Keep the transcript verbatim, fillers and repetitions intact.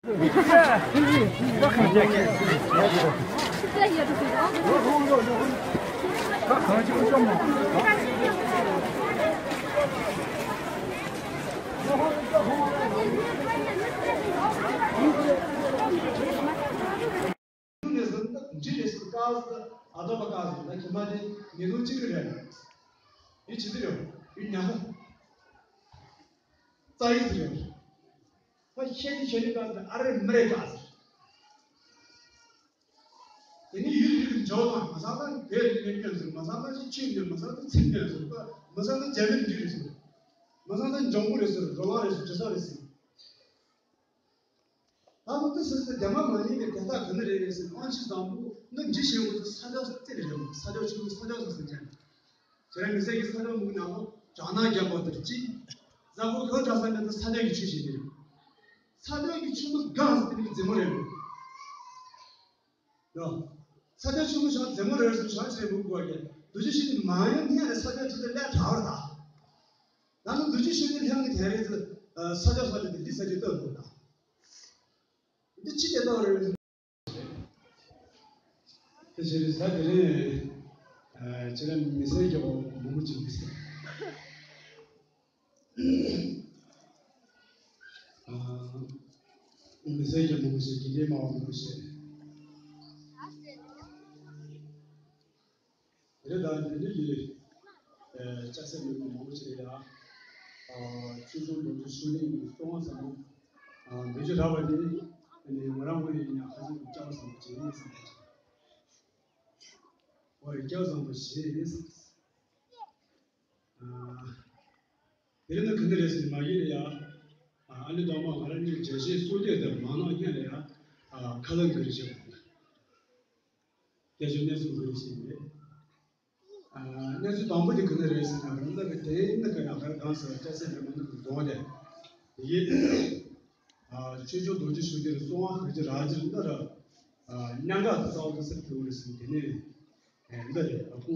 ནས་སུ་འདི་འདྲི་རེད་ཟེར་ཀ་ཟེར། ཨ་དོ་པ་ཀ་ཟེར། ད་ཁྱིམ་མ་དེ་ཉེ་དུ་གཅིག་རེད། ཡི་ཇི་ལྟར་ཡོད། ཡི་ཉག་ག་རྩ་ཡིག་ཟེར་ཡོད། ད་ཤེས་ནི་ཤེས་ནི་ཀ་ཟེར། ཨ་རེ་མི་རེད་ཀ་ཟེར། དེ་ནི་ཡུལ་རིགས་འཇོག་དང་མ་སང་ན་བོད་རིགས་ནས་སྙོན་ཟེར། མ་སང་ན་ཅི་ཆོས་ནས། མ་སང་ན་ཚིག་ནས་ཟེར། མ་སང་ན་རྒྱ་མིར་འགྱུར་རེད་ཟེར། མ་སང་ན་འཇོང་པོ་རེད་ཟེར། རོ་ལངས་རེད་ཟེར། དྲི་ཟ་རེད་ཟེར། ད་ནི་དེ་ཟེར་ཏེ་དེ་མ་མ་ཡིན་པའི་དེ་དག་ག་ནི་རེད་རེད་ཟེར། དབང་ཆེ་བཟང་པོ་འདི་འདྲི་ཞེས་འོ་ཚོ་ས་ཆ་རྩེ་རེད། ས་ཆ་ཆུང་ཆུང་ས་ཆ་སོ་སོ་ཅན། ཁྱེད་རང་མི་སེར་གྱི་ས་ཆ་མུག་ནང་ལོ་བྱང་ན་རྒྱ་པོ་དེར་ཅི། ཟ་ཁོ་ཁོ་གྲྭ་ས་མེད་དུ་ས་ཆ་གི་ཆུ་ཞིག་རེད། ས་ཆ་གི་ཆུ་མོ་གང་ཟེར་ཏེ་མི་རྫི་མོ་རེད་མོ། ཡོ། ས་ཆ་ཆུང་ངུ་ཞིག་རྫི་མོ་རེད་ཟེར་ཞག་ཆེ་མུག་གོ་གི། འདུ་ཆུ་ཞིག་ནི་མ་ཡོང་ཐེངས་རེ་ས་ཆ་ཆུ་དེ་ལས་དྲག་པར་ད། ད་ནི་འདུ་ཆུ་ཤིན་ཏུ་ལྷང་གི་དེ་རེད་ཟེར། ས་ཆ་ས་ཆ་དེ་འདི་ས་ཆ་སྟོད་ལོག་ད། འདི་ཕྱི་དེ་ལྟ་བུ་རེད། དེ་ཕྱིར་ས་དེ་རིང་ཁྱེད་རང་མི་སེར་གྱི་འོག་མང་པོ་ཅིག་མི་སེར། མི་སེར་གྱི་མང་པོ་ཞིག་དགེ་རྒན་མང་བ་མང་པོ་ཞིག་རེད། ད་འདི་འདྲ་གི་ལྕགས་སྲེག་མི་མང་པོ་ཞིག་རེད་ཡ། ཆོས་སྐྱོང་རྡོ་རྗེ་ཤུགས་ལྡན་གྱི་གསང་བ་ཟབ་མོ་འདོན་རྒྱུ་རག་པ་དེ་ནི་ང་རང་ངོས་ནས་ཡང་ཧ་ཅང་གི་སྐལ་བ་བཟང་པོ་ཅིག་ཡིན་བསམ་པ་ཅིག་འོ་རེད། སྐལ་བ་བཟང་པོ་ཞིག་རེད་བསམ། དེ་རིང་ནི་ག་འདྲ་རེད་ཟེར་མ་ཡིན་ལ་ཡ། ཨ་ནི་ཐོག་མ་ང་རང་གཉིས་འཇལ་བྱེད་སྲོལ་རྒྱུན་དེ་མང་ནང་སྙན་ལ་ཡ། ཁ་ལག་འགའ་རེ་བྱེད་པ། སྐད་ཆ་གནས་ཚུལ་འགའ་རེ་བྱེད་པ་རེད། གནས་ཚུལ་དང་པོ་དེ་ག་འདྲ་རེད་ཟེར་ན། རང་ལ་གི་དེ་ནི་ག་ཡང་ག་གང་ཟེར་བ་སྐྱ་སེར་འདྲ་མ་ནི་གི་རྫོང་དེ་ཡིན། ཆོས་སྐྱོང་རྡོ་རྗེ་ཤུགས་ལྡན་གསང་བ་ཧ་ཅི་ར་ཇི་འདི་ར། གཉན་ག་གི་རྩ་བ་དུ་སེར་གྱི་འོ་རེད་ཟེར། དེ་ནས་འདི་རེད་ཨ་ཁུ།